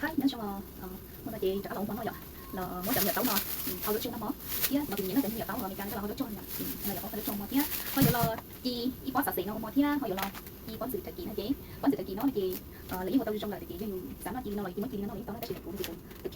Hais nyob zoo, hnub no ces rov qab los ua hmo no yom, los muab cov me nyuam taub no thau zaub tsuag noj hmo thiab no, ces nyiam noj cov me nyuam taub Amelikas no coj los hau zaub tsuag yom, no yog qhov hau zaub tsuag hmo thiab ho yuav los ci ib pob xav xev no ua hmo thiab ho yuav los ci pob ntxwv turkey no ces pob ntxwv turkey no ces lawv yeej ua tau zoo lawm ces yog yus xav noj ci li no los yus muab ci li no noj yeej tau na, tab sis kuv no ces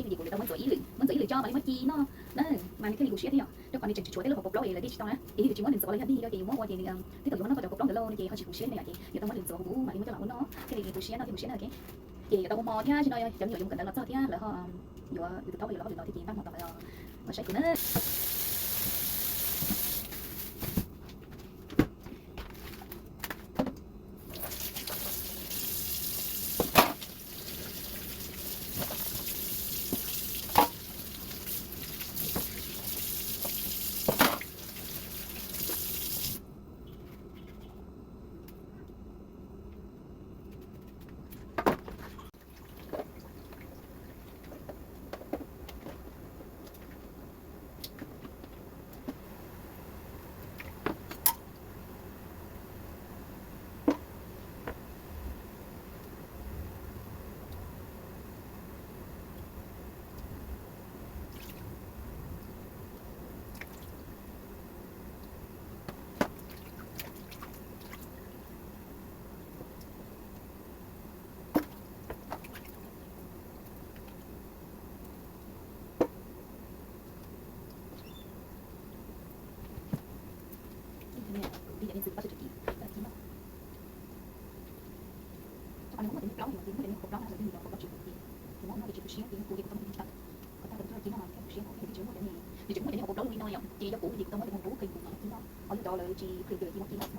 kuv twb muab ntxuav ib lwm, muab ntxuav ib lwm coj mas li muab ci noj na, mas nws thiaj li huv siab thiab yom, rau qhov nws tseem tshuav tej lub hauv paus plaub es lawv thiaj tsis tau na, ces yus twb tsis muab nws ntxuav los yog vim yog ces muab ua ces nws twb tau yuav noj koj cov paus plaub ntawd lauj no ces ho tsis huv siab thiab yom, ces yus tau muab lwm ntxuav huv huv mam li muab coj los ua noj thiaj li huv siab noj thiab huv siab na. Ces yus tau ua hmo thiab sib no cov me nyuam yuav mus kawm ntawv los txog thiab lawv ho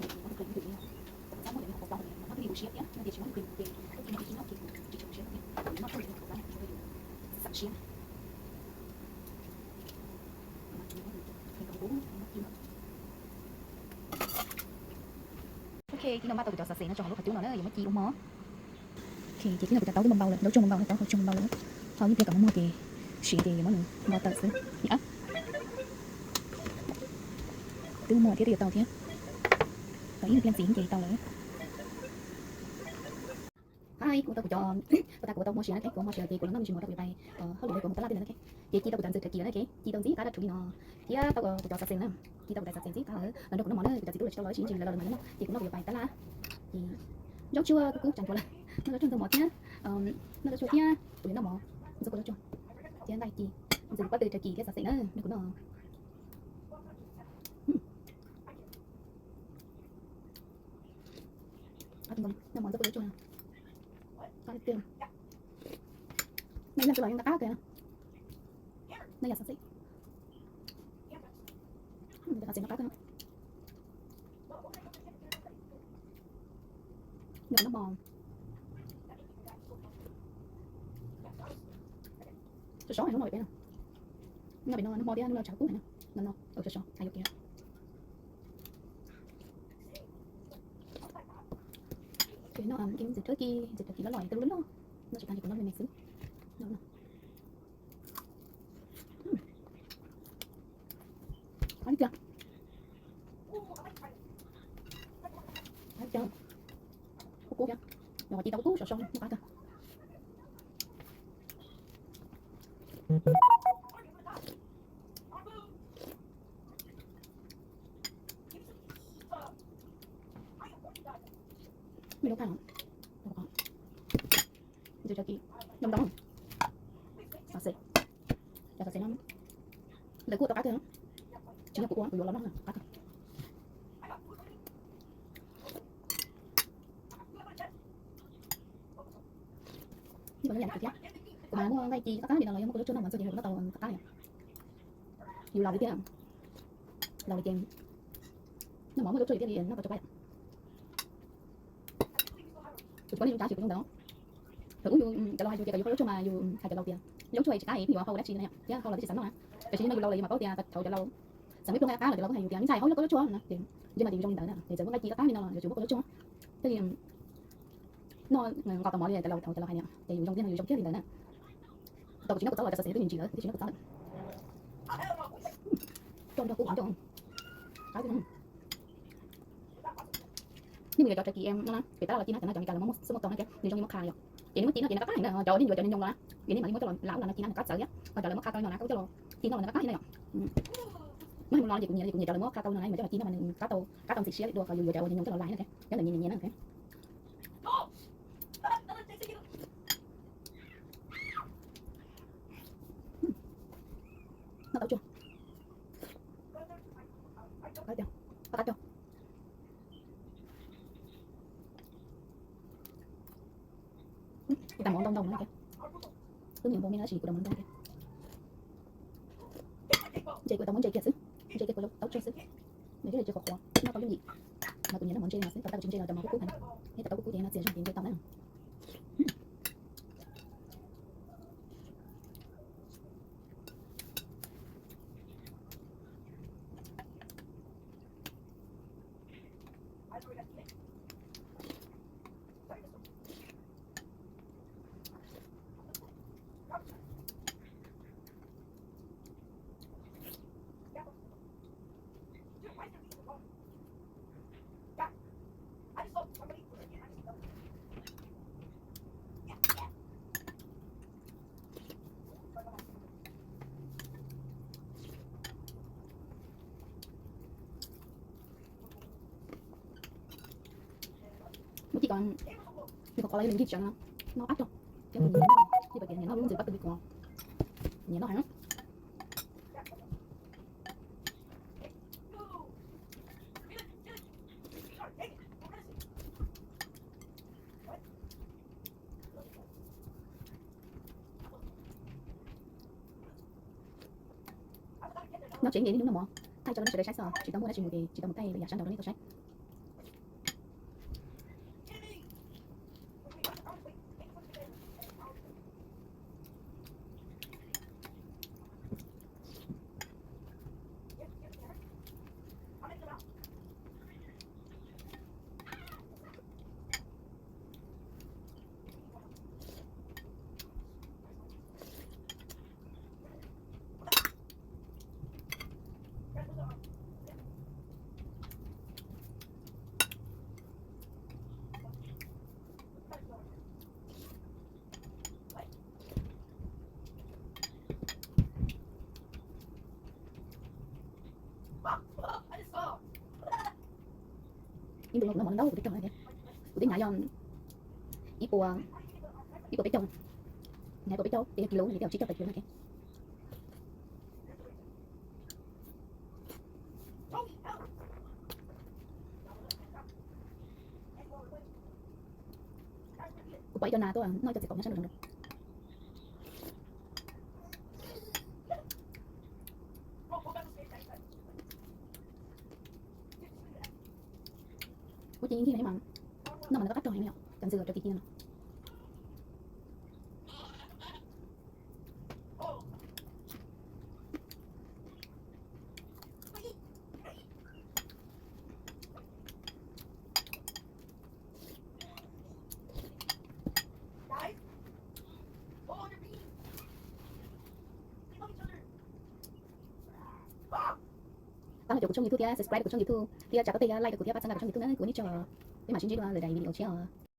yuav yus tus taub ho yuav los hauj lwm los thiaj ces npaj hmo tom lawv los sib ntsib kuv na. Ok, tib no npaj tau kuv cov xav xes no tso hauv lub qhov cub no na, yuav muab ci ua hmo. Ok, ces tib no kuv cov taub twb npau npau lawm, zaub tsuag npau npau na, taub hau tsuag npau npau lawm. Ho ib pliag kom muag ces siav ces yuav muab nws npau tawm xwb. Twb muag thiab twb yuav tau thiab. Kom ib pliag ntxiv ces tau lawm. Hais kuv tau kuv cov, kuv tas kuv tau hmo siav na, kuv hmo siav ces kuv los noj me ntsis mov rau kuv pais hauj lwm kuv mus taj laj tej ntawd na. Ces ci tau kuv cov ntxwv turkey na, ci tau ntxim qab rau rhuv li no. Thiab tau kuv cov xav xes na, ci tau kuv cov xav xes ntxim qab, los nrog kuv noj mov na, kuv cov txiv tub los tsis tau los ib sib ntsis lawv los nyob no ces kuv noj kuv yuav pais taj laj. Ces zaub tsuag kub kub tsa nchuav lawm, noj zaub tsuag ntxuag mov thiab, noj zaub tsuag thiab kuv yuav noj mov ntxuag kuv zaub tsuag thiab nqaij ci, ntxwv pob tw turkey thiab xav xes na nrog kuv noj. Noj mov ntxuag kuv zaub tsuag. Noj ib leeg twg los yeej qab kawg. Noj yam xav xes, xav xes no qab kawg. Noj mov sov sov, noj pem no, noj pem no noj hmo thiab noj tshav kub no, no no sov sov hais yuav kev. Ces noj ntxwv turkey, ntxwv turkey loj loj, tej lub loj loj, noj tsis tag ces kuv noj me me xwb. Qab tiag, qab tiag, kub kub thiab, nws ci tau kub kub sov sov, noj qab kawg. Me lub kab no, ntxwv turkey, ntoo ntoo, xav xes, cov xav xes no lawv kuj ua tau qab kawg, tsis yog kuv ua, kuv yuav los noj qab kawg. Ib yam li kuv thiab, kuv mas muaj nqaij ci qab qab li no los yog muaj kua zaub tsuag noj mas ntxuag ces noj tau qab qab li. Yus laus li thiab, laus li ces noj mov muaj zaub tsuag yus thiaj li noj tau tsau qab yom. Kuv tsis paub nej zoo tsav tsis kuv zoo ntawd. Thaum ub yus cov laus hais yus tias kom yus hau zaub tsuag mas yus hais cov laus tias zaub tsuag tsis qab es pheej yuav hau dab tsi no yom, thiab hau los twb tsis xav noj na. Tiam sis no yus laus lawm yus mam paub tias thaum cov laus xav muaj ib pluag nqaij qab los cov laus kuj hais yus tias me ntxhais hau koj zaub tsuag no ces ntshe mas tias zoo li ntawd na. Ces txawm muaj nqaij ci qab qab li no los yuav tsum muaj kua zaub tsuag. Thiaj li noj nqos tau mov li cov laus thaum cov laus hais na, ces yus zoo thiab no yus zoo thiab li ntawd na. Tau kuv tsis noj kua txob los cov xav xes twb ntsim ntsim lawm, twb tsis noj kua txob lawm. Coj nrog kub qhov ncauj. Qab. Nej mus yuav cov turkey no na, pem tab laj los ci na, cov no cov Amelikas lawv muaj xub muaj txoos na thiab nws zoo li muab kha yom. Ces nws muab ci no ces nws qab qab heev na, cov nej yuav cov nyoos nyoos no na, ces nej mam li muab coj los lau los no ci no nws qab txawv thiab, ho cov lawv muab qha tau no na koj coj los ci noj los nws qab qab heev na yom. Muab hais mus no ces kuv nyiam, kuv nyiam cov lawv muab qha tau no na, mas coj los ci no mas nws qab tau, qab tau ntxim siab dua qhov yus yuav cov uas nyoos nyoos coj los lais na. Nyob ntawm nyiam nyiam nyiam na. Noj tau tsuag. Qab tsuag. Kuv tas mov ntau ntau no thiab. Wb nyiam npau me no tab sis kuv tas mov ntau thiab. Ntses kuv tau muab ntses kiag xwb, ntses kiag kuv tau tsuag xwb. Nws thiaj li tsis qhuav qhuav, noj tau yooj yim. Mas kuv nyiam noj mov ntse no xwb, tau tau tsis ntse no cov mov kub kub heev. Neb tau kub kub ces no txias zog ces ntse tau na. Muab ci kom nws qhuav qhuav los yog nws nkig tsawv no, noj qab tsuag. Thiab kuv nyiam noj, vim tias nyiam noj lub ntxwv pob kws li kuv nyiam noj heev. Nyob tsev nce ib hnub noj mov, thaij tso rau nej sawv daws saib xwb, tsis tau muaj dab tsi mus ces tsis tau mus thaij lwm yam sab nraud rau nej tau saib. Ib ntu no kuv noj mov ntau kuv twb raug na thiab. Kuv twb hnyav yog ib puas, ib puas peb caug, hnyav ib puas peb caug ces yog kis lus no ces twb yog tsib caug tawm kis lus no thiab. Kuv pom ib co nas tuaj noj ib co txiv kaum nyob sab nraum zoov. Kuv ces yeej mas noj mas nws qab qab rog heev yom, cov ntxwv rau kiv ci no. Pab los cov kuv tshooj YouTube thiab subscribe kuv tshooj YouTube thiab tsa koj tej like rau kuv thiab pab txhawb nqa kuv tshooj YouTube na, kuv ua nej tsaug. Peb mam sib ntsib dua lwm daim video tshiab os.